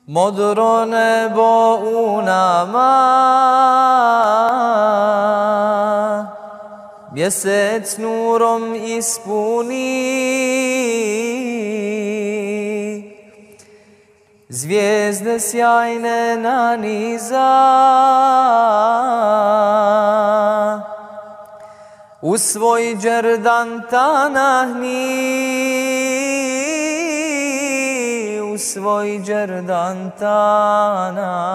Modro nebo u nama, mjesec nurom ispuni, zvijezde sjajne naniza, u svoj džerdan tanahni, u svoj džerdan tanahni.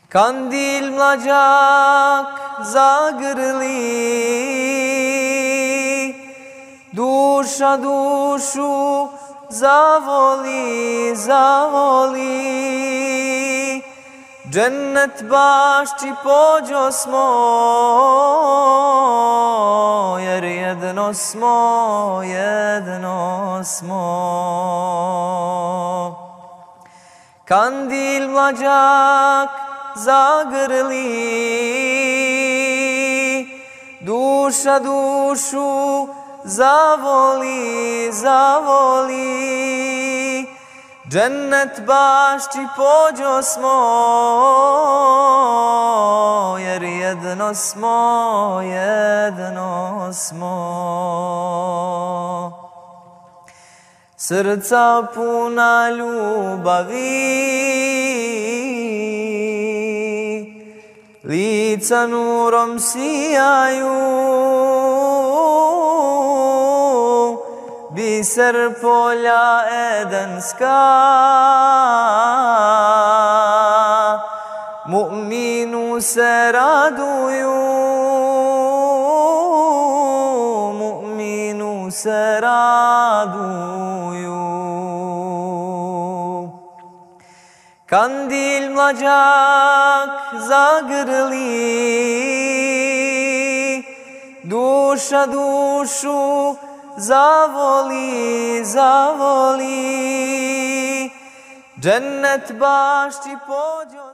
Kandil mlađak zagrli, duša dušu zavoli, zavoli. Džennet bašči pođosmo, jer jedno smo, jedno smo. Kandil mlađak zagrli, duša dušu zavoli, zavoli. Džennet bašči pođosmo, jer jedno smo, jedno smo. Srca puna ljubavi, lica nurom sijaju, biser polja edenska, mu'minu se raduju, mu'minu se raduju. Kandil mlađak zagrli, duša dušu zavoli, zavoli. Džennet bašči pođo